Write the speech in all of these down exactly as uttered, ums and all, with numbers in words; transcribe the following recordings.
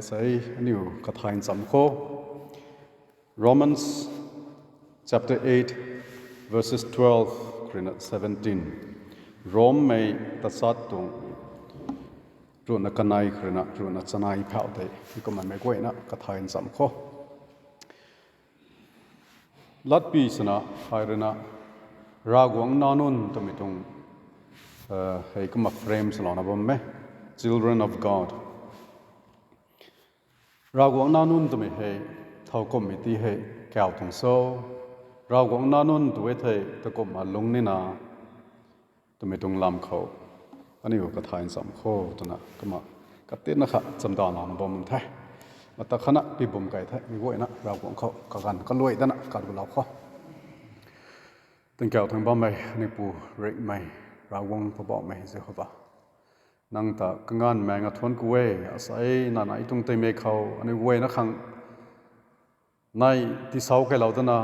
Sei aniu kathay ncham khou. Romans chapter eight, verses twelve khou ruina seventeen. Rommei tachat tuang ruhna kanei khou ruina ruhna chanei phau tei mi kumna meic guayna kathay ncham khou. Latpy swna hei ruina Ravguangc nac nunc twmei tuang hei kumna frame swlouna bam e, children of God. Ravguangc nac nunc twmei hei thowkumhmei ti hei kau tuang cho? Ravguangc nac nunc tw e thei takumhna lungc nina twmei tuang lam khou aniu kathay ncham khou twna kumna katinna kha chamdanvlouna bam the. Mata khatna pibum kai the, meic guayna Ravguangc khou kaganv kaluai dana kat gulou khou. Tingkauh thangc bammei aniu Pu ringhmei Ravguangc Poubauhmei Jehova, nang ta kanganv maengc a thuanc ku e. Asei nana i tuang teimei khou aniu guayna khang nai tisau kailou dana,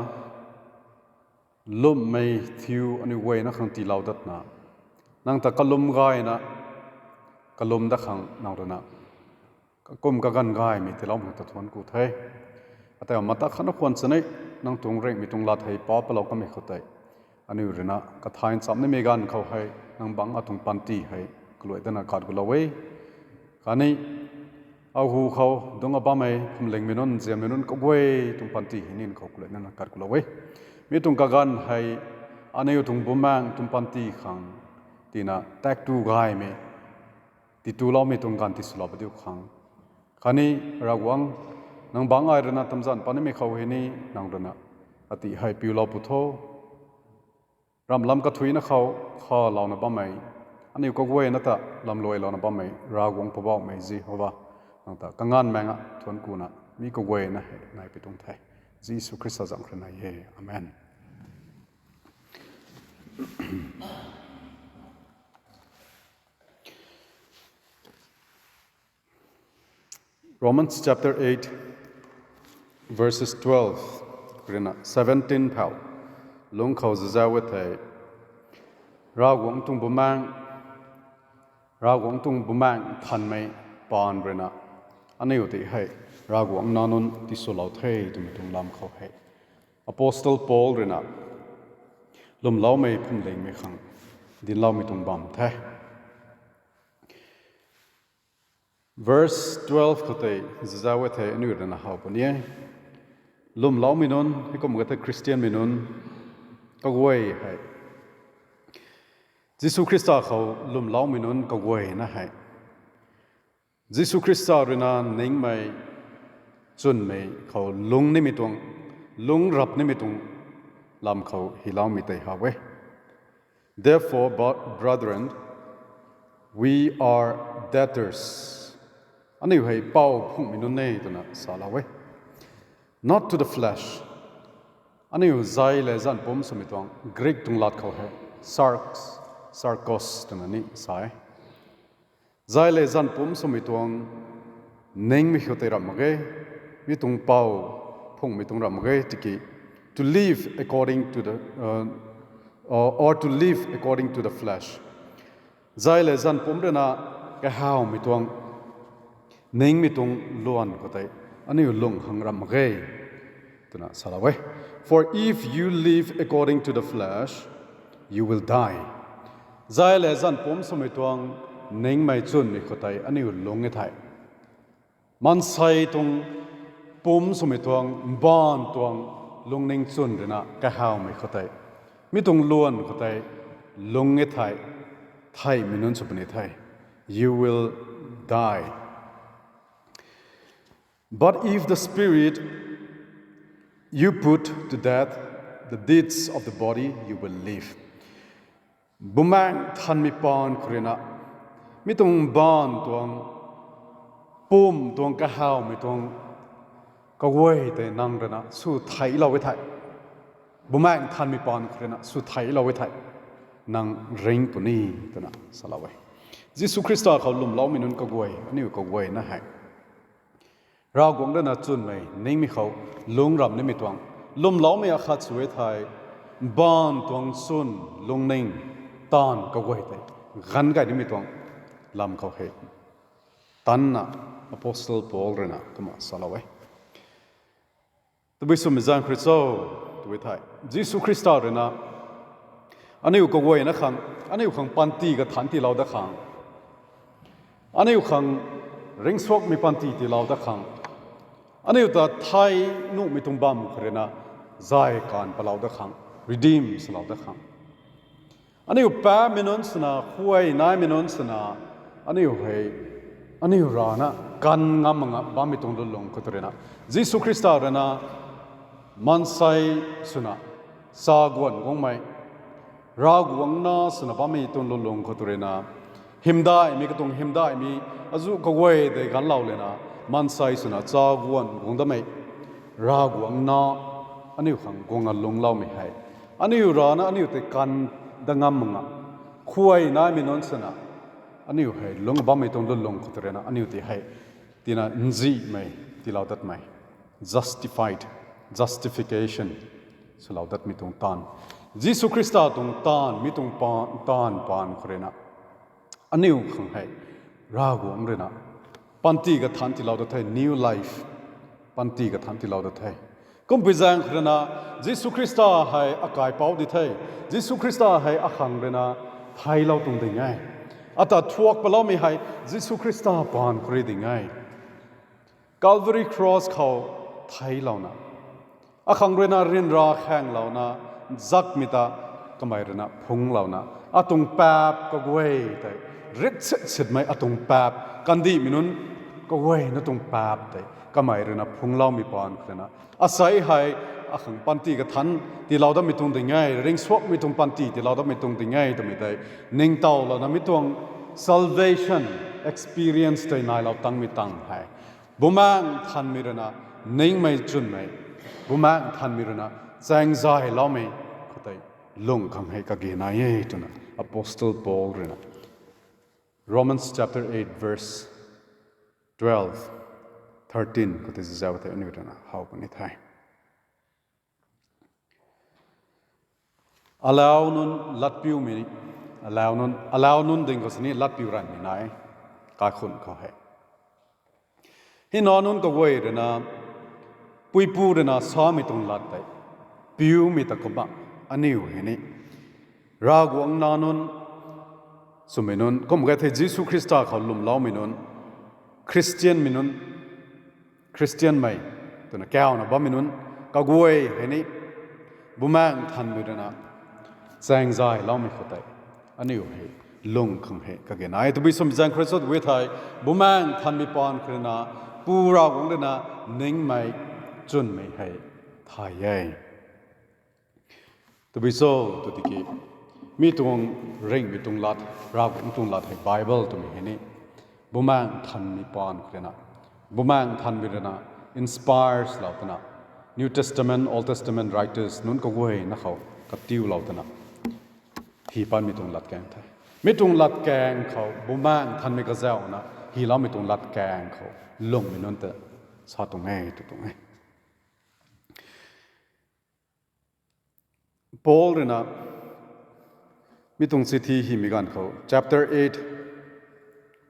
lwmmei thiu aniu guayna khang tiilou datna, nang ta kalum gayna, kalum dat khang nang ruina kakum kaganv gaymei tiiloumei ta thuanc ku the. Atei mata khatna khwan chanei nang tuang ringhmei tuang lat hei pa palou kamei khou tei aniu ruina kathay ncham nimei ganv khou hei nang bangc atuang panty hei kaluai dana kat gulou e. Khatni ahu khou dungc a bammei phuamlingmei nunc, nzianmei nunc kaguay tuang panty hei nin khou kaluai dana kat gulou e. Mi tuang kaganv hei aniu tuang bumaengc tuang panty khang tina taktu gaymei, tituloumei tuang ganv tiswlou padiu khang. Khatni Ravguangc, nang bangc ai ruina tamzanc patnimei khou hei ni nang ruina ati hei piulou pu tho. Ramh lam kathuicna khou khalouna bammei, aniu kaguayna ta lamluailouna bammei Ravguangc Poubauhmei Jehova, nang ta kanganv maengc a thuanc kuna mi kaguayna hei nai pi tuang the. Jisu Khrista zanc khou rui nai e. Amen. Romans chapter eight, verses twelve ruina seventeen phau lungc khou zazau e thei, Ravguangc tuang bumaengc, Ravguangc tuang bumaengc nthanmei paan ruina aniu ti hei Ravguangc nac nunc tiswlou the twmei tuang lam khou hei Apostle Paul ruina lwmloumei phuamlingmei khang dincloumei tuang bam the. Verse twelve khou tei zazau e thei aniu ruina how puni e. Lwmloumei nunc, heikum ka the Khristianmei nunc kaguay hei, Jisu Khrista khou lwmloumei nunc kaguayna hei Jisu Khrista ruina ningmei chwnmei khou lungc nimei tuang, lungc rap nimei tuang lam khou hyloumei tei how e. Therefore, bu-, brethren, we are debtors. Aniu hei pou phungmei nunc e twna salou e. Not to the flesh. Aniu zay le zanc pumc swmei tuang Greek tuang lat khou hei sarx, sarkos twna ni sa e. Zay le zanc pumc swmei tuang ningmei khou tei ramh mak ge, mi tuang pou phungmei tuang ramh mak ge tiki, to live according to the, uh, or, or to live according to the flesh. Zay le zanc pumc ruina kahawmei tuang, ningmei tuang luan khou tei aniu lung khang ramh mak ge twna salou e. For if you live according to the flesh, you will die. Zay le zanc pumc swmei tuang ningmei chwnmei khou tei aniu lung e thei, maansei tuang pumc swmei tuang mbaanv tuang lungning chwn ruina kahawmei khou tei, mi tuang luan khou tei lung e thei, theihmei nunc sw puni the. You will die. But if the Spirit you put to death the deeds of the body, you will live. Bumaengh Nthanmei paan khou ruina mi tuang mbaanv tuang, pumc tuang, kahawmei tuang kaguay tei nang ruina sw theilou e thei, Bumaengh Nthanmei paan khou ruina sw theilou e thei, nang ringc puni twna salou e. Jisu Khrista khou lwmloumei nunc kaguay, aniu kaguayna hei Ravguangc ruina chwnmei ningmei khou lungc ramh nimei tuang, lwmloumei akhat sw e thei, mbaanv tuang chwn lungning taanv kaguay tei ganv gay nimei tuang lam khou hei tanna Apostle Paul rui na kumna salou e. Tabui swmei zaeng khou rui cho, tabui thei Jisu Khrista rui na aniu kaguayna khang, aniu khang panty kathanc tiilou dat khang, aniu khang ringcsuakmei panty tiilou dat khang, aniu ta thei nuhmei tuang bam khou rui na zay kaanv palou dat khang, redeem swlou dat khang, aniu paapmei nunc swna, khuay naimei nunc swna, aniu hei, aniu rana kan ngam mak nga bammei tuang lulung khou tu rui na, Jisu Khrista rui na maansei swna cha guan guangmei, Ravguangc na swna bammei tuang lulung khou tu rui na, hymdaihmei katuang hymdaihmei azuh kaguay tei ganclou lana, maansei swna cha guan guang datmei Ravguangc na aniu khang guang lungcloumei hei, aniu rana aniu tei kan dat ngam mak nga, khuay naimei nunc swna aniu hei lungc bammei tuang lulung khou tu rui na aniu tei hei tina nzihmei tiilou datmei, justified, justification swlou datmei tuang taanv, Jisu Khrista tuang taanv, mi tuang pa- taanv paan khou rui na aniu khang hei Ravguangc rui na panty kathanc tiilou dat the, new life, panty kathanc tiilou dat the. Kumpui zaeng khou rui na Jisu Khrista hei akaipouc di the, Jisu Khrista hei akhang rui na theiclou tuang ding e. Ata thuak paloumei hei Jisu Khrista paan khou rui ding e. Calvary Cross khou theiclouna, akhang rui na ryanra khaenglouna, zakmei ta kamei rui na phungclouna, atuang paap kaguay tei, ritsit sitmei atuang paap, kandihmei nunc kaguayna tuang paap tei kamei rui na phungcloumei paan khou rui na, asei hei akhang panty kathanc tiilou datmei tuang ding e, ringcsuakmei tuang panty tiilou datmei tuang ding e twmei tei ningtowlouna mi tuang salvation experience tei nailou tangmei tang hei Bumaengh Nthanmei rui na ningmei chwnmei, Bumaengh Nthanmei rui na chaeng zayloumei khoutei lung khang hei kage nai e twna Apostle Paul rui na Romans chapter eight verse twelve, thirteen khoutei zazau thei aniu rui na how puni the. Alau nunc latpiumei, alau nunc, alau nunc ding khou sini latpiu ranvmei nai, kaikhunc khou hei. Hei nac nunc kaguay rui na, puipu rui na samei tuang lat tei piumei ta kumna, aniu hei ni Ravguangc nac nunc swmei nunc, kum khe thei Jisu Khrista khou lwmloumei nunc, Khristianmei nunc, Khristianmei twna kauna bammei nunc kaguay hei ni Bumaengh Nthanmei rui na chaeng zayloumei khoutei aniu hei lung khang hei kage nai e. Tabui swmei zaeng khou rui cho tabui thei, Bumaengh Nthanmei paan khou rui na, Pu Ravguangc rui na ningmei chwnmei hei thay e. Tabui cho tw tiki, mi tuang ringhmei tuang lat, Ravguangc tuang lat hei Bible twmei hei ni Bumaengh Nthanmei paan khou rui na, Bumaengh Nthanmei rui na inspire swlou twna, New Testament, Old Testament writers nunc kaguayna khou katiulou twna hi patmei tuang latkaeng the. Mi tuang latkaeng khou Bumaengh Nthanmei kazauhna hyloumei tuang latkaeng khou lungmei nunc ta sa tuang e tw tuang e. Paul rui na mi tuang chithi hymei ganv khou chapter eight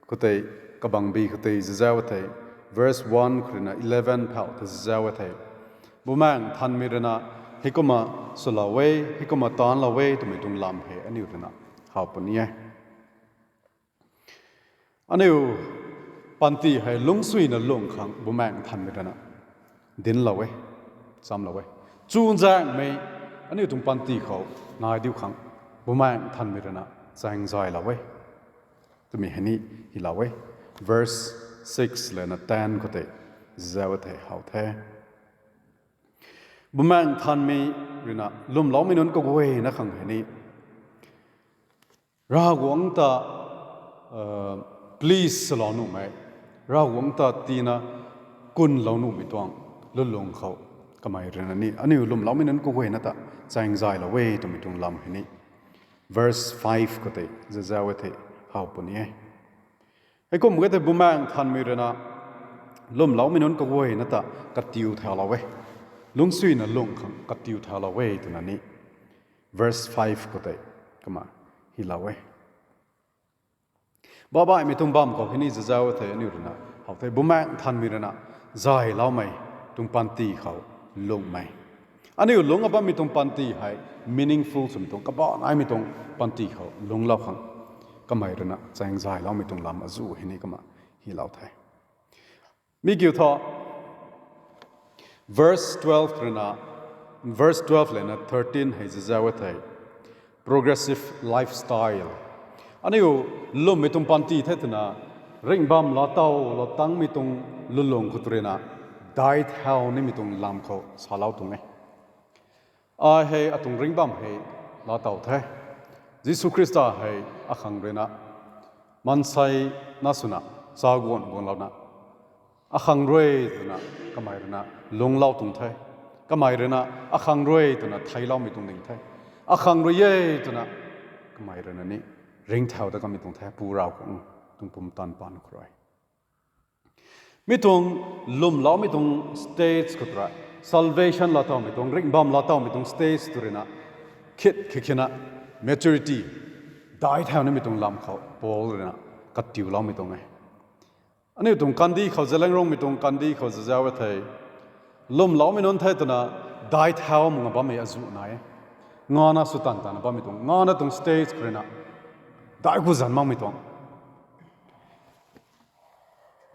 khoutei, kabangbi khoutei zazau thei, verse one khou rui na eleven phau ta zazau thei, Bumaengh Nthanmei rui na heikumna swlou e, heikumna taanclou e twmei tuang lam hei aniu rui na how puni e. Aniu panty hei lungcsuina lung khang Bumaengh Nthanmei rui na dinclou e, chamlou e. Chuzaenghmei aniu tuang panty khou nai diu khang Bumaengh Nthanmei rui na chaeng zaylou e twmei hei ni hylou e. Verse six lana ten khoutei zazau thei how the. Bumaengh Nthanmei rui na lwmloumei nunc kaguayna khang hei ni Ravguangc ta please swlou nuhmei, Ravguangc ta tina kunlou nuhmei tuang lulung khou kamei rui na ni aniu lwmloumei nunc kaguayna ta chaeng zaylou e twmei tuang lam hei ni verse five khoutei zazau thei how puni e. Heikum khe thei Bumaengh Nthanmei rui na lwmloumei nunc kaguayna ta katiu thaulou e, lungcsuina lung khang katiu thaulou e twna ni verse five khoutei kumna hylou e. Babaihmei tuang bam khou hei ni zazau thei aniu rui na How the Bumaengh Nthanmei rui na zayloumei tuang panty khou lungmei. Aniu lungc a bammei tuang panty hei meaningful swmei tuang, kabah naimei tuang panty khou lungclou khang kamei rui na chaeng zayloumei tuang lam azuh hei ni kumna hylou the. Mi kiu thu, verse twelve rui na, verse twelve lev na thirteen hei zazau e thei, progressive lifestyle. Aniu lwmmei tuang panty the twna, ringh bam laatow lou tangmei tuang lulung khou tu rui na, daic thau nimei tuang lam khou salou tuang e. Ai hei atuang ringh bam hei laatow the. Jisu Khrista hei akhang rui na, maansei na swna, sa guan guanlouna, akhang rui twna, kamei rui na lungclou tuang the. Kamei rui na akhang rui twna theicloumei tuang ding the. Akhang rui e twna, kamei rui na ni ringcthau dat kamei tuang the, Pu Ravguangc tuang pumtan paan khou rui. Mi tuang lwmloumei tuang stage khou tu rui, salvation laatowmei tuang, ringh bam laatowmei tuang stage tu rui na, khit khe khe na, maturity, daic thau nimei tuang lam khou Paul rui na katiuloumei tuang e. Aniu tuang kandih khou, zalangrungmei tuang kandih khou zazau e thei, lwmloumei nunc the twna, daic thau mak nga bammei azuh nai e. Ngana sw tan tana bammei tuang, ngana tuang stage khou rui na, daic ku zan makmei tuang,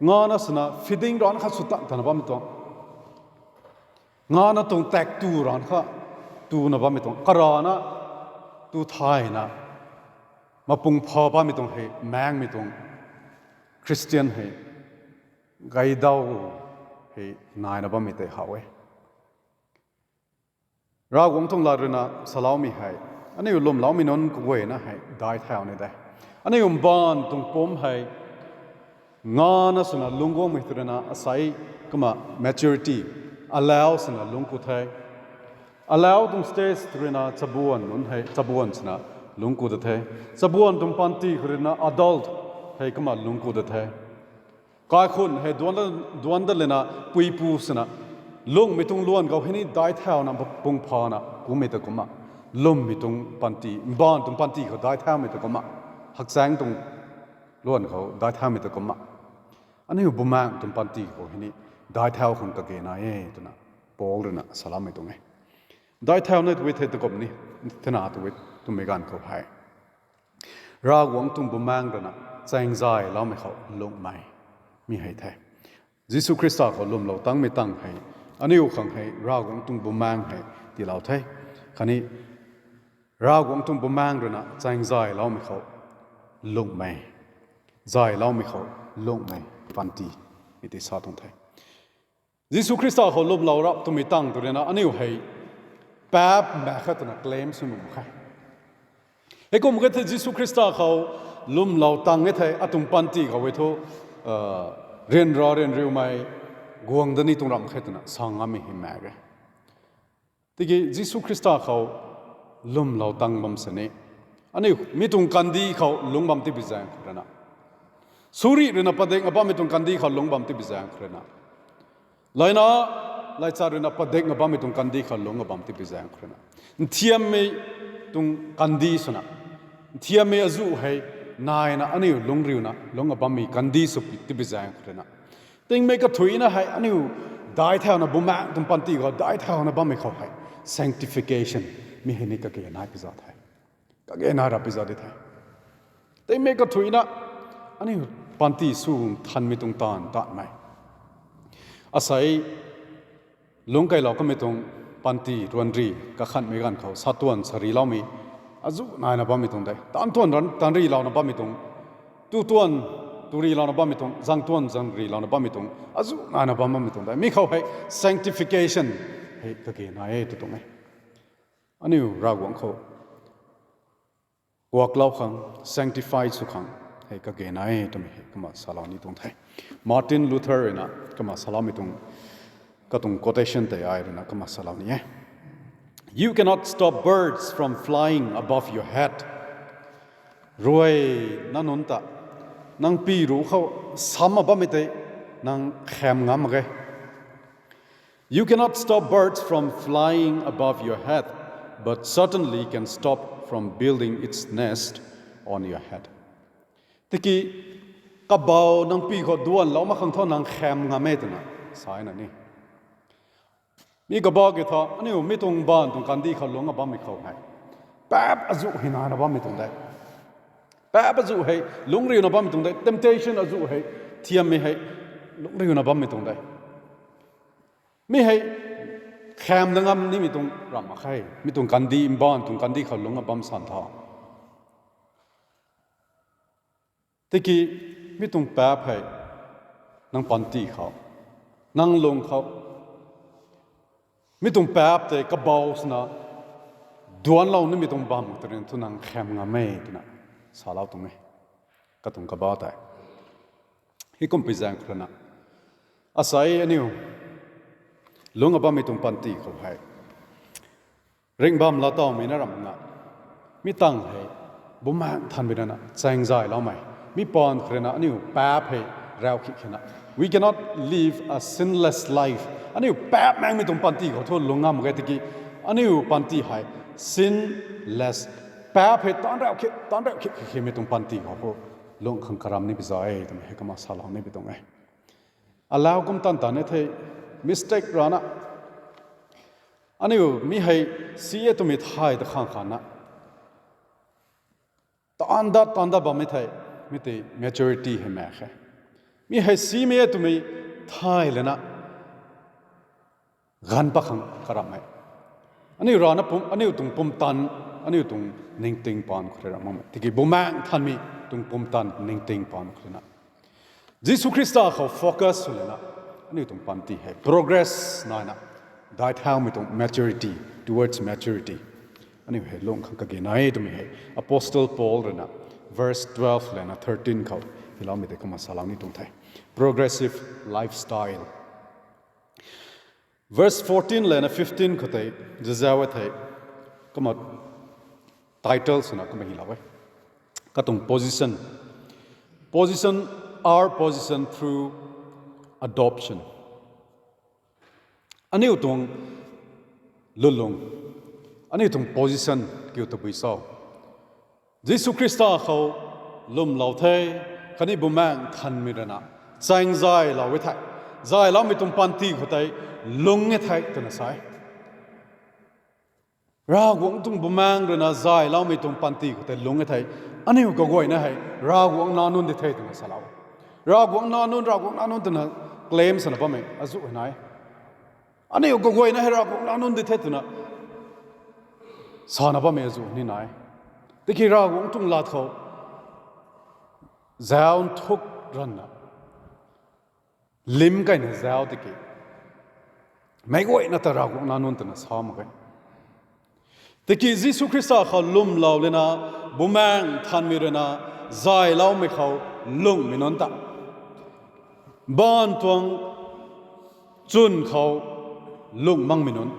ngana swna feeding rana kha sw tan tana bammei tuang, ngana tuang tak tu rana kha tuna bammei tuang, karana tu thayna, mapung pha bammei tuang hei, maengmei tuang Christian hei, gaydau hei naina bammei tei how e. Ravguangc tuang lat rui na saloumei hei, aniu lwmloumei nunc kaguayna hei daic thau ni de. Aniu mbaanv tuang pumc hei ngana swna lungc guangmei tu rui na asei kumna maturity, alau swna lungc ku the. Alau tuang stage tu rui na chabuan nunc hei, chabuan swna lungc ku da the. Chabuan tuang panty khou rui na adult hei kumna lungc ku da the. Kaikhun hei duan da, duan dat lana puipu swna, lungmei tuang luan khou hei ni daic thauna pung phana kummei ta kumna, lwmmei tuang panty, mbaanv tuang panty khou daic thaumei ta kumna, hakchaeng tuang luan khou daic thaumei ta kumna, aniu Bumaengh tuang panty khou hei ni daic thau khang kage nai e twna Paul rui na saloumei tuang e. Daic thau nai tw thei ta kum ni, thena tw twmei ganv khou hei Ravguangc tuang Bumaengh rui na chaeng zayloumei khou lungmei mi hei the. Jisu Khrista khou lwmlou tangmei tang hei, aniu khang hei Ravguangc tuang Bumaengh hei tiilou the. Khatni Ravguangc tuang Bumaengh rui na chaeng zayloumei khou lungmei, zayloumei khou lungmei panty mi tei sa tuang the. Jisu Khrista khou lwmlou rap twmei tang tu rui na aniu hei paap mak khe twna claim sw nuh mak khe. Heikum khe thei Jisu Khrista khou lwmlou tang e thei atuang panty khou e thu, ryanra ryanriumei guang da ni tuang ramh khe twna sa ngammei hei mak e. Tiki Jisu Khrista khou lwmlou tang bam sini, aniu mi tuang kandih khou lungc bam tibi zaeng khou rui na, suri rui na padikna bammei tuang kandih khou lungc bam tibi zaeng khou rui na, laina, laicha rui na padikna bammei tuang kandih khou lungc bam tibi zaeng khou rui na, nthiammei tuang kandih swna, nthiammei azuh hei naina aniu lungc riuna lungc bammei kandih sw tibi zaeng khou rui na, tingmei kathuina hei aniu daic thauna Bumaengh tuang panty khou daic thauna bammei khou hei sanctification mi hei ni kage nai pi za the. Kage nai rap pi za di the. Tingmei kathuina aniu panty sw thanmei tuang taanv tanmei, asei lungc kailou kamei tuang panty ruanri kakhanhmei ganv khou satuan sariloumei azuh naina bammei tuang de. Taanv tuan ran, taanv rilouna bammei tuang, tu tuan tu rilouna bammei tuang, zang tuan zang rilouna bammei tuang azuh naina bam bammei tuang de. Mi khou hei sanctification hei kage nai e tw tuang e. Aniu Ravguangc khou kuaklou khang, sanctify sw khang hei kage nai e twmei hei kumna salou ni tuang the. Martin Luther rui na kumna saloumei tuang, katuang quotation tei ai rui na kumna salou ni e. You cannot stop birds from flying above your head. Ruai na nunc ta nang pi ruc khou sam a bammei tei nang kham ngam mak ge. You cannot stop birds from flying above your head, but certainly can stop from building its nest on your head. Tiki Kabau nang pi khou duanlou mak khang thu nang kham ngam e twna sa na ni. Mi kabau ki thu aniu mi tuang baanv tuang kandih khou lungc a bammei khou hei, paap azuh hei naina bammei tuang de. Paap azuh hei lungcriuna bammei tuang de. Temptation azuh hei, thiammei hei lungcriuna bammei tuang de. Mi hei kham da ngam nimei tuang ramh mak khe. Mi tuang kandih, mbaanv tuang kandih khou lungc a bam san tho. Tiki mi tuang paap hei nang panty khou, nang lung khou, mi tuang paap tei kabau swna duanlou nimei tuang bam tw rin thu nang kham ngam e twna salou tuang e. Katuang kabau tei hei kumpi zaeng khou rui na, asei aniu lungc a bammei tuang panty khou hei ringh bam laa tawmei na ramh na, mi tang hei Bumaengh Nthanmei rui na chaeng zayloumei, mi paan khou rui na aniu paap hei raukhik khe na, we cannot live a sinless life. Aniu paap maengmei tuang panty khou thu lungc ngam mak ge. Tiki aniu panty hei sinless, paap hei taanc raukhik, taanc raukhik khe khemei tuang panty khou lungc khang karam ni pi za e twmei hei kumna salou ni pi tuang e. Alau kum tan tan e thei, mistake rana, aniu mi hei si e twmei thay ta khang khan na, taanc dat taanc dat bammei thei, mi tei maturity hei mak khe. Mi hei simei e twmei thay lana, ganv pat khang karam e. Aniu rana pum, aniu tuang pumtan, aniu tuang ningting paan khou rui ramh makmei tiki Bumaengh Nthanmei tuang pumtan ningting paan khou rui na, Jisu Khrista khou focus sw lana, aniu tuang panty hei progress naina, daic thaumei tuang maturity, towards maturity, aniu hei lungc khang kage nai e twmei hei Apostle Paul rui na verse twelve lana thirteen khou hiloumei tei kumna salou ni tuang the. Progressive lifestyle. Verse fourteen lana fifteen khou tei zazau e thei, kumna title swna kumna hilou e. Katuang position, position, our position through adoption. Aniu tuang lulung, aniu tuang position kiu tabui cho? Jisu Khrista khou lwmlou the, khatni Bumaengh Nthanmei rui na chaeng zaylou e thei, zayloumei tuang panty khou tei lungc e thei twna sa e. Ravguangc tuang Bumaengh rui na zayloumei tuang panty khou tei lungc e thei, aniu kaguayna hei Ravguangc nac nunc di the twna salou. Ravguangc nac nunc, Ravguangc nac nunc twna claim swna bammei azuh hei nai. Aniu kaguayna hei Ravguangc nac nunc di the twna sana bammei azuh ni nai. Tiki Ravguangc tuang lat khou zauc nthuk ranvna, lim kayna zauc tiki, meic guayna ta Ravguangc nac nunc twna sa mak e. Tiki Jisu Khrista khou lwmlou lana, Bumaengh Nthanmei rui na zayloumei khou lungcmei nunc ta, baanv tuang chwn khou lungc makmei nunc,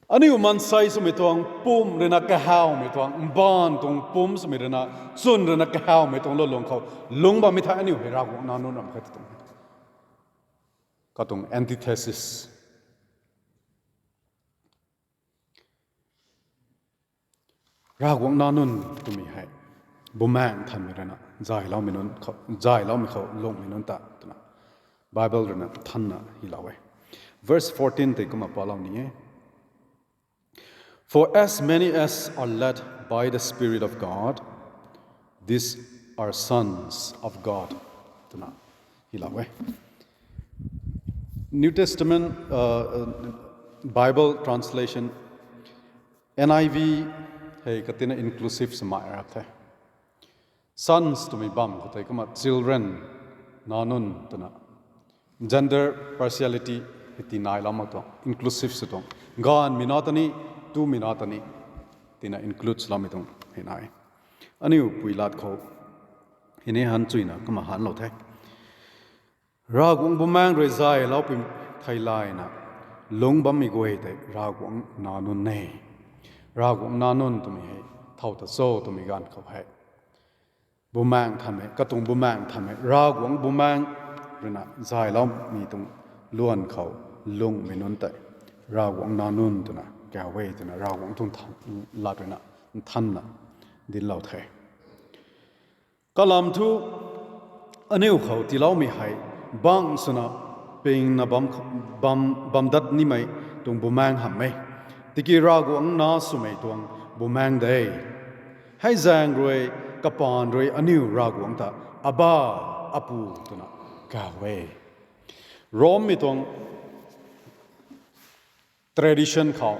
aniu maansei swmei tuang pumc rui na kahawmei tuang, mbaanv tuang pumc swmei rui na, chwn rui na kahawmei tuang lulung khou lungc bammei thei aniu hei Ravguangc nac nunc ram khe tuang. Katuang antithesis. Ravguangc nac nunc twmei hei Bumaengh Nthanmei rui na zayloumei nunc khou, zayloumei khou lungcmei nunc ta twna Bible rui na thanna hilou e. Verse fourteen tei kumna palou ni e. For as many as are led by the Spirit of God, these are sons of God, twna hilou e. New Testament, uh, uh, Bible translation, N I V hei katina inclusive swmei rap the. Sons twmei bam khou tei kumna children, nac nunc twna, gender partiality hei tii nailou mak tuang, inclusive sw tuang. Gaanvmei nac ta ni, tumei nac ta ni, tina include swloumei tuang hei nai. Aniu pui lat khou hei ni han chuyna kumna hanlou the. Ravguangc Bumaengh rui zayloupui thei layna lungc bammei guay tei Ravguangc nac nunc e. Ravguangc nac nunc twmei hei thow ta cho twmei ganv khou hei, Bumaengh Nthanmei, katuang Bumaengh Nthanmei, Ravguangc Bumaengh rui na zayloumei tuang luan khou lungcmei nunc tei Ravguangc nac nunc twna kaw e twna Ravguangc tuang lat rui na nthanna dinclou the. Kalam thu aniu khou tiiloumei hei bang swna pingna bam, bam, bam dat nimei tuang Bumaengh hamh e. Tiki Ravguangc na swmei tuang Bumaengh de. Hei zaeng rui, kapaan rui aniu Ravguangc ta Abba, Apu twna kaw e. Rommei tuang tradition khou,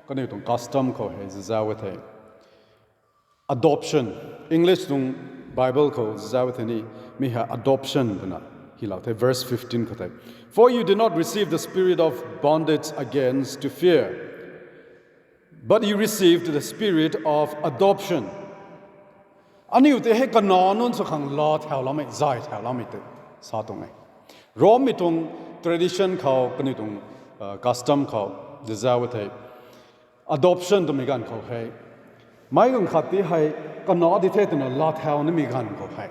kaniw tuang custom khou hei zazau e the. Adoption. English tuang Bible khou zazau e the ni, mi hei adoption twna hilou the, verse fifteen khou tei. For you did not receive the spirit of bondage again to fear, but you received the spirit of adoption. Aniu tei hei kanac nunc sw khang laa thauloumei, zay thauloumei tei sa tuang e. Rommei tuang tradition khou, kaniw tuang, uh, custom khou zazau e the. Adoption twmei ganv khou hei, meic ganv khat tei hei kanac di the twna laa thau nimei ganv khou hei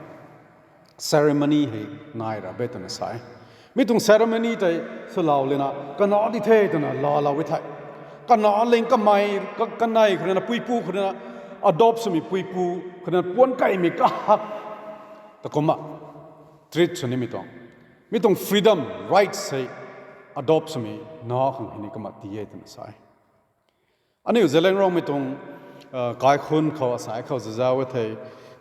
ceremony hei nai ra be twna sa e. Mi tuang ceremony tei swlou lana kanac di the twna laalou e thei, kanac ling kamei, ka-, kanei khou ruina, puipu khou ruina, adopt swmei puipu khou ruina puan kaimei kahak ta kumna treat sw nimei tuang, mi tuang freedom, rights hei adopt swmei nac khang hei ni kumna tii e twna sa e. Aniu Zeliangrongmei tuang, uh, kaikhunc khou asei khou zazau e the,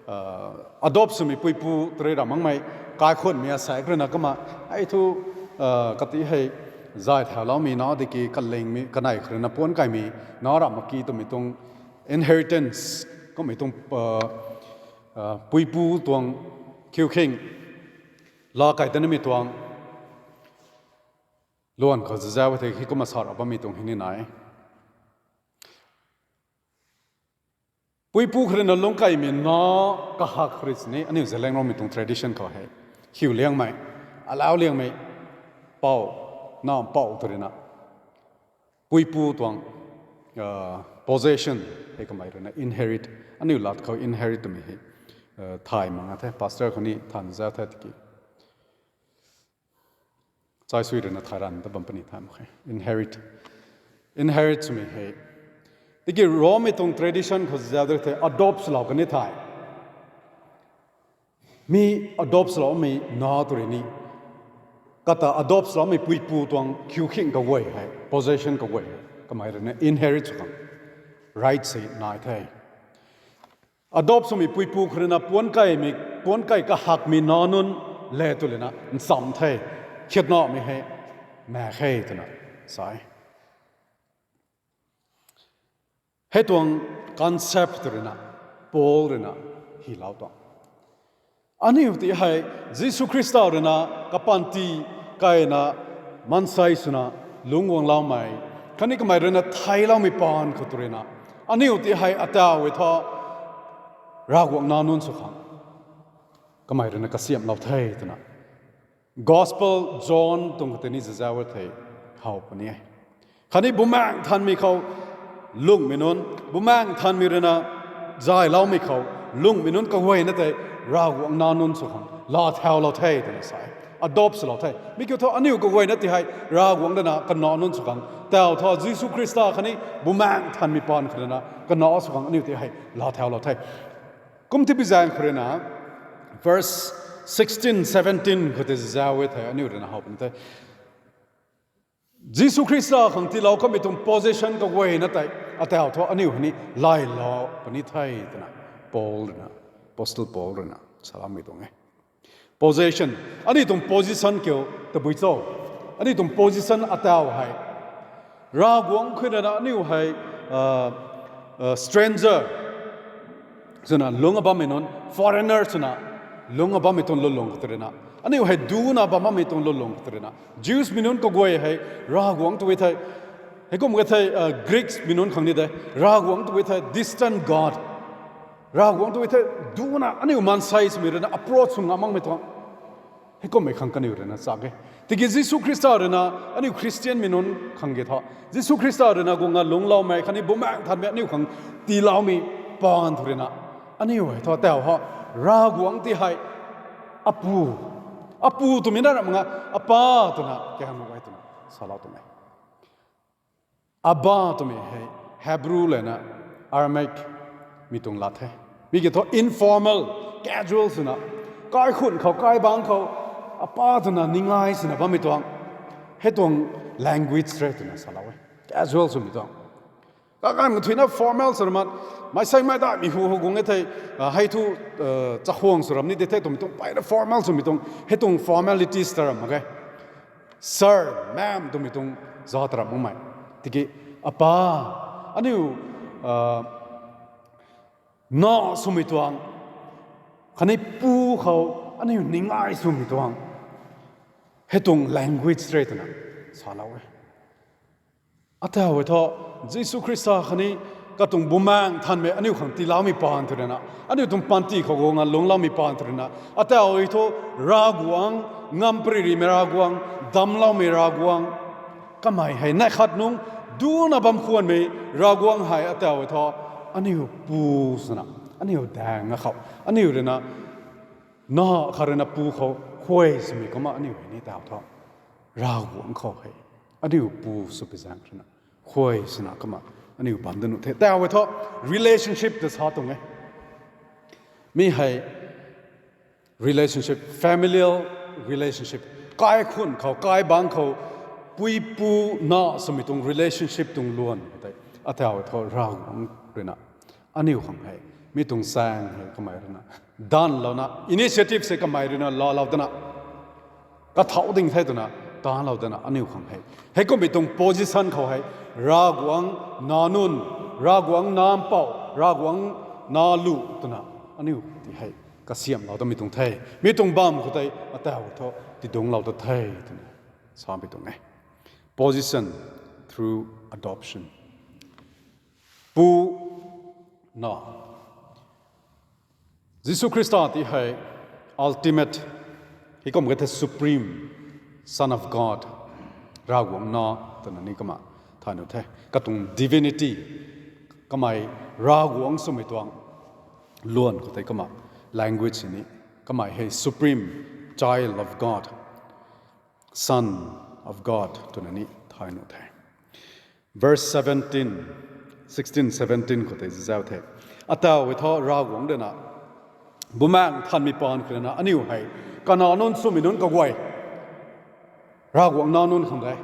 uh, adopt swmei puipu tei rui ra makmei, kaikhunhmei asei khou ruina kumna, hei thu, uh, kati hei zay thauloumei nac tiki kalingmei, kanei khou ruina puan kaimei nac ra mak ki twmei tuang inheritance, kummei tuang, uh, uh, puipu tuang khiukhing laa kai ta nimei tuang luan khou zazau e the, hei kumna sa ra bammei tuang hei ni nai. Puipu khou ruina lungc kaimei nac kahak khou rui sini, aniu Zeliangrongmei tuang tradition khou hei, hiu liangmei, alau liangmei, pou, nac pou tei ruina, puipu tuang, uh, possession hei kamei ruina inherit, aniu lat khou inherit twmei hei, uh, thay mak nga the, pastor khou ni than zau the tiki chai sui ruina thay ranv ta bam puni thay mak khe. Inherit. Inherit swmei hei. Tiki Rommei tuang tradition khou zazau de the, adopt swlou kan ni thei, mi adopt swloumei nac tei rui ni, kata adopt swloumei puipu tuang khiukhing kaguay hei, possession kaguay hei kamei ruina inherit sw khang right sei nai the. Adopt swmei puipu khou ruina puan kaimei, puan kai kahakmei nac nunc le tw lana ncham the, khiatnamei hei mak khe twna sa e. Hei tuang concept tei ruina Paul ruina hilou tuang. Aniu tei hei Jisu Khrista ruina kapanty kaina maansei swna lungc guangloumei khatni kamei ruina theiloumei paan khou tei ruina, aniu tei hei ataw e thu Ravguangc nac nunc sw khang kamei ruina kasiamhlou the twna Gospel John tuang khou tei ni zazau e thei how puni e. Khatni Bumaengh Nthanmei khou lungcmei nunc, Bumaengh Nthanmei ruina zayloumei khou lungcmei nunc kaguayna tei Ravguangc nac nunc sw khang laa thaulou the twna sa e. Adopt swlou the. Mi kiu thu aniu kaguayna tei hei Ravguangc ruina kanac nunc sw khang taw thu Jisu Khrista khatni Bumaengh Nthanmei paan khou ruina kanac sw khang aniu tei hei laa thaulou the. Kum tei bi zaeng khou ruina, verse sixteen, seventeen khou tei zazau e thei aniu ruina how puni the. Jisu Khrista khang tiilou kamei tuang position kaguayna tei ataw thu aniu hei ni laylou puni the twna Paul ruina, Apostle Paul ruina saloumei tuang e. Position, aniu tuang position kiu tabui cho? Aniu tuang position ataw hei Ravguangc khou ruina aniu hei, uh, uh, stranger swna lungc a bammei nunc, foreigner swna lungc a bammei tuang lungc khou tei ruina, aniu hei duna bam bammei tuang lungc khou tei ruina, Jews mei nunc kaguay hei Ravguangc tw e thei, heikum e thei, uh, Greeks mei nunc khang ni de, Ravguangc tw e thei distant God, Ravguangc tw e thei duna aniu maansei swmei ruina approach sw ngam makmei tuang, heikummei khang kaniw ruina chak e. Tiki Jisu Khrista ruina aniu Christian mei nunc khang ki thu, Jisu Khrista ruina guang a lungcloumei khatni Bumaengh Nthanmei aniu khang tiiloumei paan thu ruina, aniu hei thu taw ho, Ravguangc tei hei Apu, Apu twmei na ram nga, Apa twna kahamh e twna salou tuang e. Abba twmei hei Hebrew lana Aramaic mei tuang lat the. Mi ki thu informal, Casual swna, kaikhun khou, kaibangc khou, apa twna ningai swna bammei tuang, hei tuang language re twna salou e. Casual swmei tuang. Kaganv kathuina formal sw ram mat, meic saimei daihmei hu hou guang e thei, hei thu, chakhwang sw ram ni de the twmei tuang, mpeyna formal swmei tuang, hei tuang formalities ta ram mak ge. Sir, ma'am twmei tuang za ta ram makmei. Tiki, apa, aniu, na swmei tuang, khatni pu khou, aniu ningai swmei tuang, hei tuang language re twna salou e. Atau e thu, Jisu Khrista khatni katuang Bumaengh Nthanmei aniu khang tiiloumei paan tw ruina, aniu tuang panty khou guang a lungcloumei paan tw ruina, atau e thu, Ravguangc, ngamparymei Ravguangc, damcloumei Ravguangc, kamei hei neih khat nungc duna bam khwanmei Ravguangc hei atau e thu, aniu pu swna, aniu daeng a khou, aniu ruina, na khat ruina pu khou khuay swmei kumna aniu hei ni tau thu, Ravguangc khou hei, aniu pu sw pi zaeng ruina, khuay swna kumna, aniu bam dat nuh the. Tau e thu, relationship ta sa tuang e. Mi hei, relationship, familial relationship. Kaikhun khou, kaibangc khou, pui pu na swmei tuang relationship tuang luan tei, atau e thu Ravguangc ruina, aniu khang hei, mi tuang saeng hei kamei ruina, danvlouna, initiative se kamei ruina laalou dana, kathau ding the twna, tanlou dana aniu khang hei, heikumhmei tuang position khou hei, Ravguangc nac nunc, Ravguangc nac mpouh, Ravguangc nac lu twna, aniu ti hei, kasiamhlou tamei tuang the. Mi tuang bam khou tei, atau thu, tidungclou ta the twna, samei tuang e. Position through adoption. Pu, na. Jisu Khrista ti hei ultimate, heikumhmei the supreme Son of God, Ravguangc nac twna ni kumna thay nuh the. Katuang divinity, kamei Ravguangc swmei tuang luan khou tei kumna language ni, kamei hei supreme child of God, Son of God twna ni thay nuh the. Verse seventeen, sixteen, seventeen khou tei zauc the. Atau e thu Ravguangc ruina, Bumaengh Nthanmei paan khou ruina aniu hei, kanac nunc swmei nunc kaguay, Ravguangc nac nunc khang de.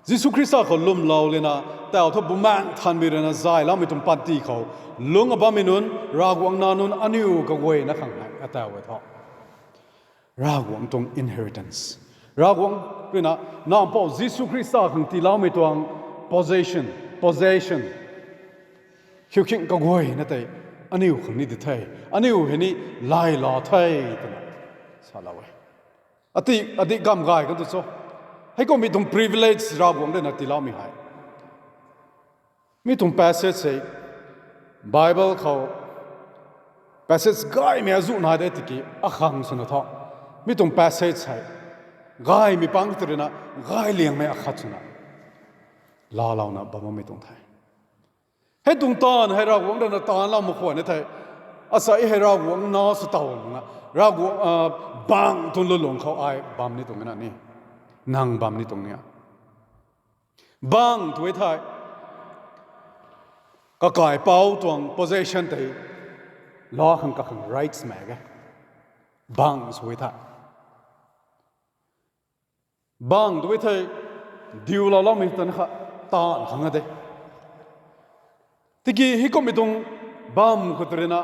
Jisu Khrista khou lwmlou lana, tau thu Bumaengh Nthanmei ruina zayloumei tuang panty khou, lungc a bammei nunc, Ravguangc nac nunc aniu kaguayna khang hei, atau e thu, Ravguangc tuang inheritance. Ravguangc ruina, nac mpouh Jisu Khrista khang tiiloumei tuang possession, possession. Hiukhing kaguayna tei, aniu khang ni di the, aniu hei ni layla the, twna salou e. Ati, adi gamv gay kan tu cho. Heikumhmei tuang privilege Ravguangc ruina tiiloumei hei. Mi tuang passage hei, Bible khou, passage gaymei azuh nai de tiki, akhang swna thu. Mi tuang passage hei, gaymei pang tw ruina, gay liangmei akhat swna laalouna bam bammei tuang the. Hei tuang taanv hei Ravguangc ruina taanvlou mak khwan e thei, asei hei Ravguangc nac sw tow mak na, Ravguangc, bang tuang lulung khou ai bam ni tuang na ni, nang bam ni tuang ni a. Bang tw e thei, kakaipouc tuang possession tei, laa khang kakhang rights mak ge. Bang sw e thei, bang tw e thei, diulouloumei tan kha, taanv khang a de. Tiki heikumhmei tuang bam khou tw ruina,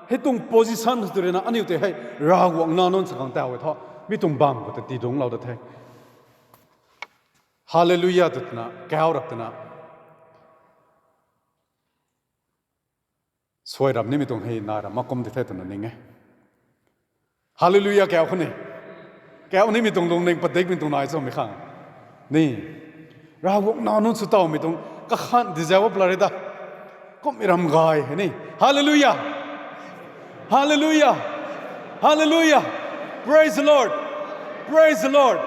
hei tuang position khou tw ruina, aniu tei hei Ravguangc nac nunc sa khang tau e thu, mi tuang bam khou ta tiidungclou da the. Hallelujah twna kau rap twna, suai ram nimei tuang hei nai ram mak kum di the twna ning e. Hallelujah kau khou ni, kau nimei tuang lungning padikmei tuang nai chamei khang ni, Ravguangc nac nunc sw towmei tuang kakhan di zau pla re da. Kummei ram gay hei ni. Hallelujah. Hallelujah. Hallelujah. Praise the Lord. Praise the Lord.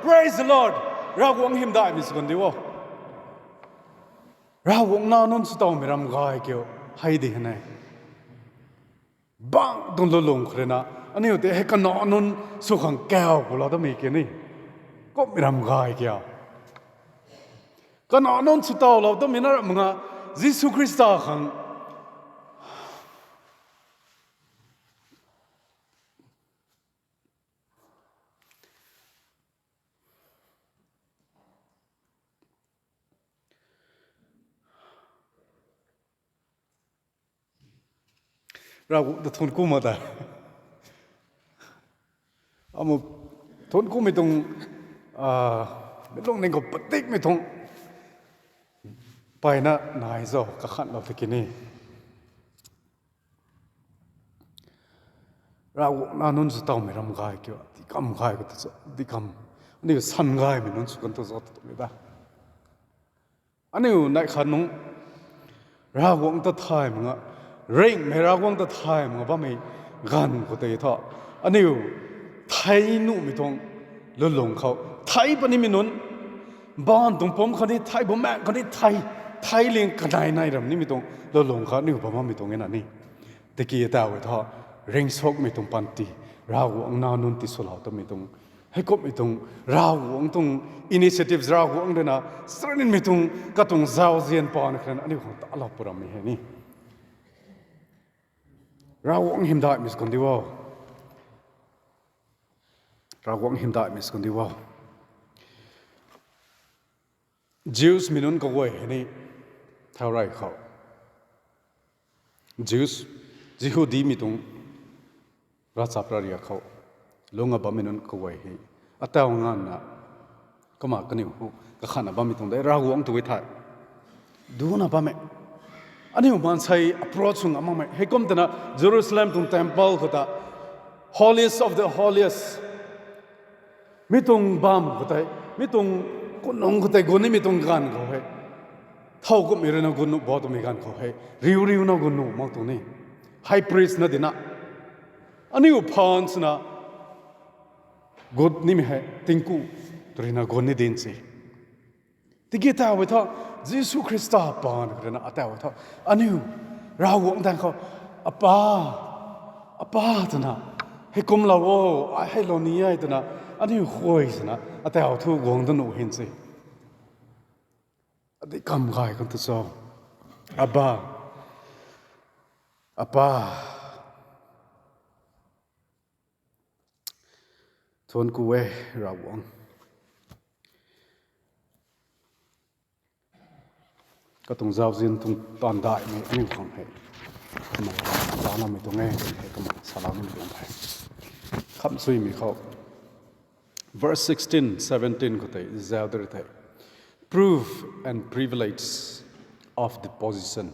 Praise the Lord. Ravguangc hymdaihmei sw kan di o. Ravguangc nac nunc sw towmei ram gay kiu, hei di hei ne. Bang tuang lulung khou ruina, aniu tei hei kanac nunc sw khang kau kulou tamei kiu ni. Kummei ram gay kiu. Kanac nunc sw towlou tamei na ram nga, Jisu Khrista khang Ravguangc ta thuanc ku ma ta. Amu thuanc kumei tuang, a, mi lungning khou padikmei tuang mpeyna nai zau kakhanlou tiki ni. Ravguangc nac nunc sw tawmei ram gay kiu, dikam gay khou ta, dikam. Aniu san gaymei nunc sw kan tu zau ta twmei ta. Aniu neih khat nungc Ravguangc ta thay mak nga, ringhmei Ravguangc ta thay mak nga bammei ganv khou tei thu, aniu thei nuhmei tuang lulung khou, thei punimei nunc, baanv tuang pumc khatni thei, bumaengh khatni thei, thei ling kanei nai ram nimei tuang lulung khou aniu bam bammei tuang e na ni. Tiki taw e thu, ringsukmei tuang panty, Ravguangc nac nunc tiswlou twmei tuang, heikumhmei tuang, Ravguangc tuang initiatives, Ravguangc ruina sarinmei tuang katuang zauzian paan kha aniu khang talou pu rammei hei ni. Ravguangc hymdaihmei sw kan di o. Ravguangc hymdaihmei sw kan di o. Jews mei nunc kaguay hei ni, thau rey khou, Jews, Jihudimei tuang ravchap rariak khou lungc a bammei nunc kaguay hei, ataw nganvna, kumna kaniw hu kakhanna bammei tuang de, Ravguangc tu e thei, duna bammei. Aniu maansei approach sw ngam makmei. Heikum twna Jerusalem tuang temple khou ta, holiest of the holiest, mi tuang bam khou tei, mi tuang kunung khou tei gun nimei tuang ganv khou hei, thowkumhmei ruina gun nuh bo twmei ganv khou hei, riu riuna gun nuh mak tuang ni. High priest na dina, aniu phaan swna gut nimei hei tingku tw ruina gun ni din se. Tiki taw e thu, Jisu Khrista paan kha ruina ataw e thu, aniu Ravguangc daeng khou, Apa, Apa twna, heikumlou o, ai hei lou ni e twna, aniu khuay swna ataw thu guang da nuh hin se. Adih kam gay kan tu cho. Abba, Apa. Thuanc ku e, Ravguangc. Katuang zauzian tuang taanv daihmei aniu khang hei, kumna salou namei tuang e, hei kumna salou namei tuang the. Khamsuimei khou, verse sixteen, seventeen khou tei zauc de ri thei, proof and privilege of the position,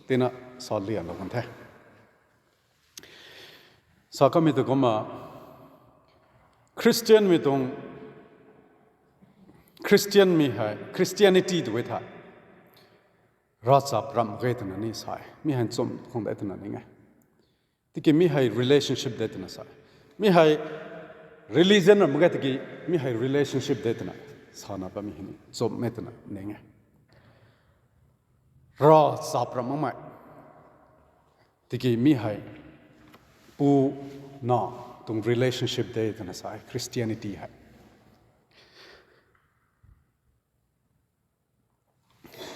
tina sa lianlou kan the. Sa kamei tu kumna, Christianmei tuang, Christianmei hei, Christianity tu e thei, ravchap ramh ge twna ni sa e. Mi hei nchumh khang de twna ning e. Tiki mi hei relationship de twna sa e. Mi hei religion ramh ge tiki, mi hei relationship de twna sana bammei hei ni nchumh e twna ning e. Ravchap ramh makmei. Tiki mi hei pu na tuang relationship de twna sa e, Christianity hei.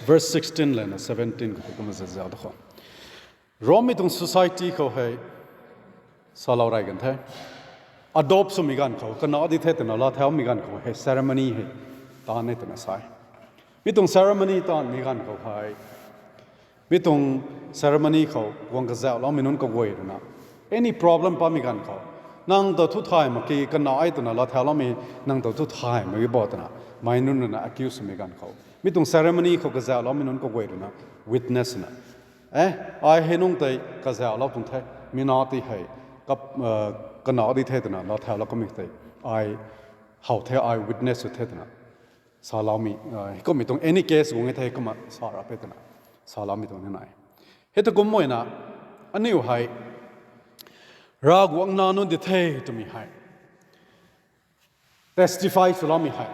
Verse sixteen lana seventeen khou tei kumna zazau da khou, Rommei tuang society khou hei salou rey kan the. Adopt swmei ganv khou, kanac di the twna laathaumei ganv khou hei ceremony hei taan e twna sa e. Mi tuang ceremony taanmei ganv khou hei, mi tuang ceremony khou guang kazauhloumei nunc kaguay ruina, any problem patmei ganv khou, nang ta thu thay mak ki, kanac e twna laathaumei, nang ta thu thay mak ki bo twna, mei nunc ruina accuse swmei ganv khou, mi tuang ceremony khou kazauhloumei nunc kaguay ruina witness na, e, ai hei nungc tei kazauhlou tuang the, mi na ti hei, kanac di the twna laathaulou kamei tei, ai how the, ai witness sw the twna saloumei, kummei tuang any case guang e thei kumna sa rap e twna saloumei tuang ni nai. Hei ta kumna na, aniu hei Ravguangc nac nunc di the twmei hei testify swloumei hei,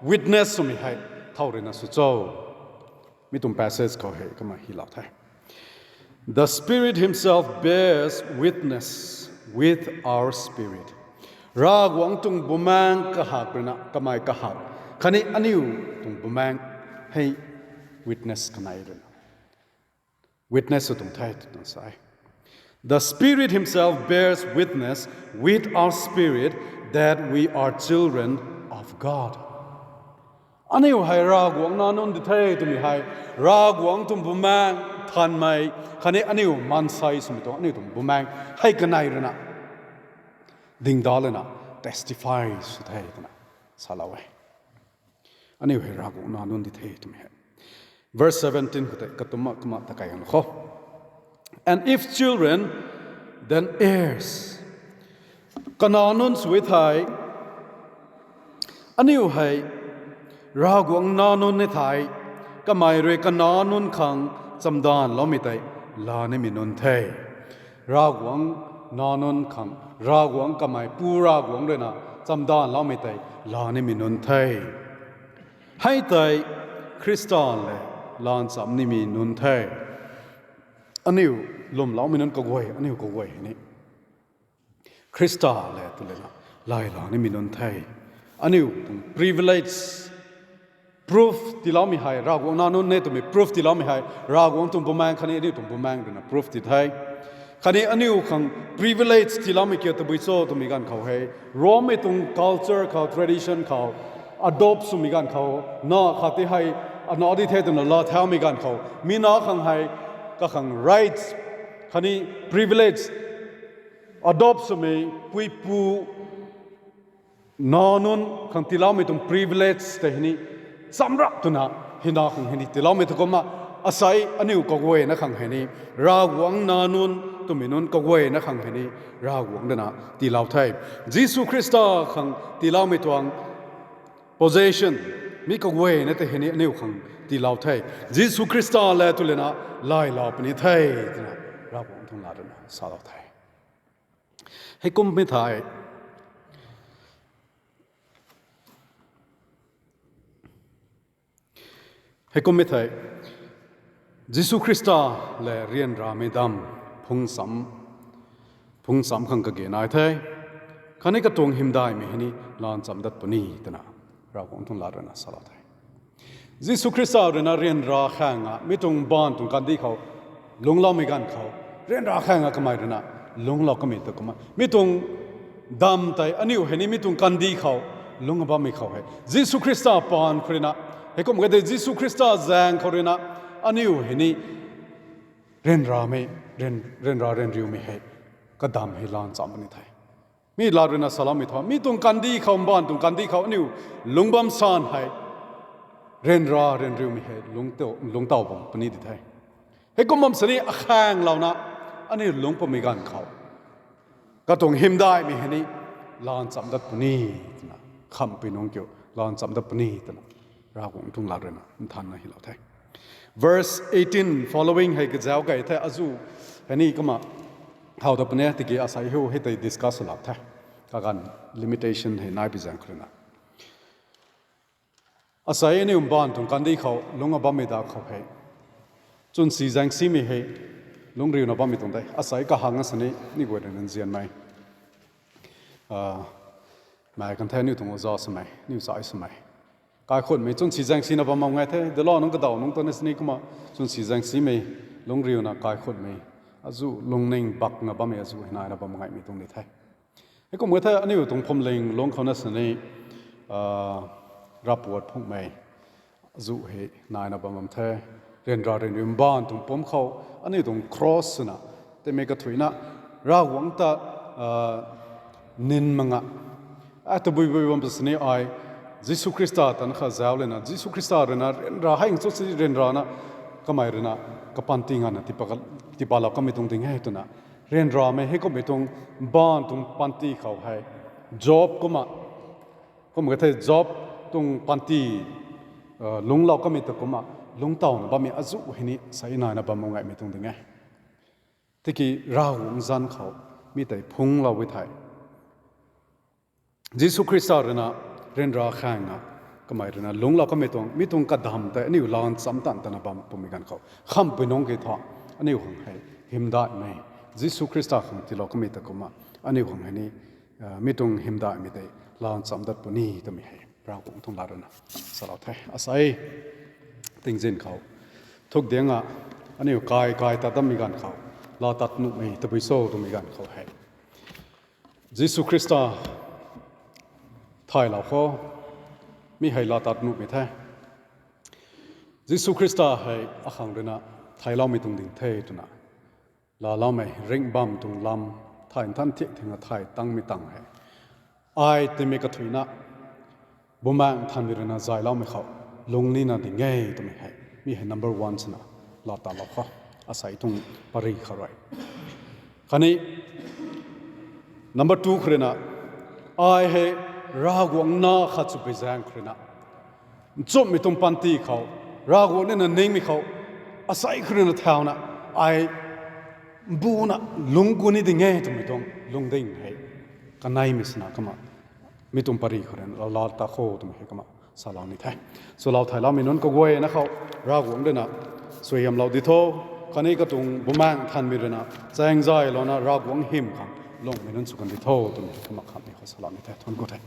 witness swmei hei thow ruina sw cho? Mi tuang passage khou hei kumna hylou the. The Spirit himself bears witness with our spirit. Ravguangc tuang bumaengc kahak ruina, kamei kahak khatni aniu tuang bumaengc hei witness kanei ruina, witness sw tuang the twna sa e. The Spirit himself bears witness with our spirit that we are children of God. Aniu hei Ravguangc nac nunc di the twmei hei, Ravguangc tuang bumaengh thanmei, khatni aniu maansei swmei tuang, aniu tuang bumaengh hei kanei ruina dingda lana testify sw the twna salou e. Aniu hei Ravguangc nac nunc di the twmei hei. Verse seventeen khou tei katumna kumna takai ang kho. And if children, then heirs. Kanac nunc sw e thei, aniu hei Ravguangc nac nunc e thei, kamei rui kanac nunc khang chamdanvloumei tei laa nimei nunc the. Ravguangc nac nunc khang, Ravguangc kamei Pu Ravguangc ruina chamdanvloumei tei laa nimei nunc the. Hei tei Khrista lev laa ncham nimei nunc the. Aniu lwmloumei nunc kaguay, aniu kaguay hei ni Khrista lev tu lana lay laa nimei nunc the. Aniu tuang privilege, proof tiiloumei hei, Ravguangc nac nunc e twmei proof tiiloumei hei Ravguangc tuang bumaengh khatni aniu tuang bumaengh ruina proof ti the. Khatni aniu khang privilege tiiloumei kiu tabui cho twmei ganv khou hei, Rome mei tuang culture khou, tradition khou, adopt swmei ganv khou, nac khat ti hei anac di the twna laa thaumei ganv khou, mi nac khang hei kakhang rights khatni privilege, adopt swmei puipu nac nunc khang tiiloumei tuang privilege tei hei ni chamrap twna hei nac khang hei ni tiiloumei tu kumna, asei aniu kaguayna khang hei ni Ravguangc nac nunc twmei nunc kaguayna khang hei ni Ravguangc ruina tiilou the. Jisu Khrista khang tiiloumei tuang possession, mi kaguayna tei hei ni aniu khang tiilou the. Jisu Khrista lev tu lana laylou puni the twna Ravguangc tuang lat ruina salou the. Heikummei thei, heikummei thei, Jisu Khrista lev ryanramei dam phungcham, phungcham khang kage nai the. Khatni katuang hymdaihmei hei ni laa ncham dat puni twna Ravguangc tuang lat ruina salou the. Jisu Khrista ruina ryanra khang a, mi tuang mbaanv tuang kandih khou lungcloumei ganv khou, ryanra khang a kamei ruina lungclou kamei ta kumna, mi tuang dam tei aniu hei ni mi tuang kandih khou lungc bammei khou hei Jisu Khrista paan khou ruina, heikum khat tei Jisu Khrista zaeng khou ruina aniu hei ni ryanramei, ryan, ryanra ryanriumei hei kadam hei laa ncham puni the. Mi lat ruina saloumei thu, mi tuang kandih khou, mbaanv tuang kandih khou aniu lungc bam san hei ryanra ryanriumei hei lungc, lungctaw bam puni di the. Heikum bam sini akhanglouna aniu lungc pumei ganv khou katuang hymdaihmei hei ni laa ncham dat puni twna, khamhpui nungc kiu laa ncham dat puni twna Ravguangc tuang lat ruina nthanna hylou the. Verse eighteen following hei kazauc key the, azuh hei ni kumna how ta puni e, tiki asei hiu hei tei discuss lak the. Kaganv limitation hei nai pi zaeng khou ruina, asei aniu mbaanv tuang kandih khou lungc bammei da khou hei chwnsi zaengsimei hei lungcriuna bammei tuang tei asei kahang a sini ni guay ruina nzianmei, mei kan the, aniu tuang oza swmei, aniu chai swmei, kaikhunmei chwnsi zaengsina bam mak ngai the. Delo nunc kadaw nunc ta ni sini kumna chwnsi zaengsimei, lungcriuna kaikhunmei, azuh lungning bakna bammei azuh hei naina bam ngaimei tuang ni the. Heikum khat the, aniu tuang phuamling lungc khou na sini ravpuat phungmei azuh hei naina bam bam the. Ryanra ryanriu mbaanv tuang pumc khou aniu tuang cross swna, teimei kathuicna Ravguangc ta nin manga, a tabui bui bam sini ai Jisu Khrista tan kha zauc lana, Jisu Khrista ruina ryanra hei nchuk si ryanrana kamei ruina kapanty nganvna tipa, tipalou kamei tuang ding e twna, ryanramei heikummei tuang mbaanv tuang panty khou hei Job kumna, kum khat the, Job tuang panty lungclou kamei ta kumna lungctawna bammei azuh hei ni sei naina bam ngaimei tuang ding e. Tiki Ravguangc zanc khou mi tei phungclou e thei, Jisu Khrista ruina ryanra khang a kamei ruina lungclou kamei tuang, mi tuang kadam tei aniu laa ncham tan tana bam pumei ganv khou khamhpui nungc key thu, aniu khang hei hymdaihmei, Jisu Khrista khang tiilou kamei ta kumna aniu khang hei ni mi tuang hymdaihmei tei laa ncham dat puni twmei hei Ravguangc tuang lat ruina salou the. Asei tingzin khou thuk diang a, aniu kai kai tat dammei ganv khou, laa tat nuhmei tabui cho twmei ganv khou hei Jisu Khrista thaylou khou mi hei laa tat nuhmei the. Jisu Khrista hei akhang ruina thayloumei tuang ding the twna laaloumei ringh bam tuang lam thay nthan thiak thingna thay tangmei tang hei, ai timei kathuicna Bumaengh Nthanmei ruina zayloumei khou lung nina ding e twmei hei mi hei number one swna laa talou kho, asei tuang pary khou rui. Khatni number two khou ruina, ai hei Ravguangc na khat sw pui zaeng khou ruina, nchumhmei tuang panty khou, Ravguangc nina ningmei khou, asei khou ruina thauna, ai mbuna lungc ku ni ding e twmei tuang lungding hei kaneimei swna kumna mi tuang pary khou ruina laa ta kho twmei hei kumna salou ni the. Swlou thayloumei nunc kaguayna khou Ravguangc ruina suaihiamlou di tho, khatni katuang Bumaengh Nthanmei ruina chaeng zaylouna Ravguangc hym khang lungmei nunc sw kan di tho twmei kumna khatni khou salou ni the. Thuanc ku the.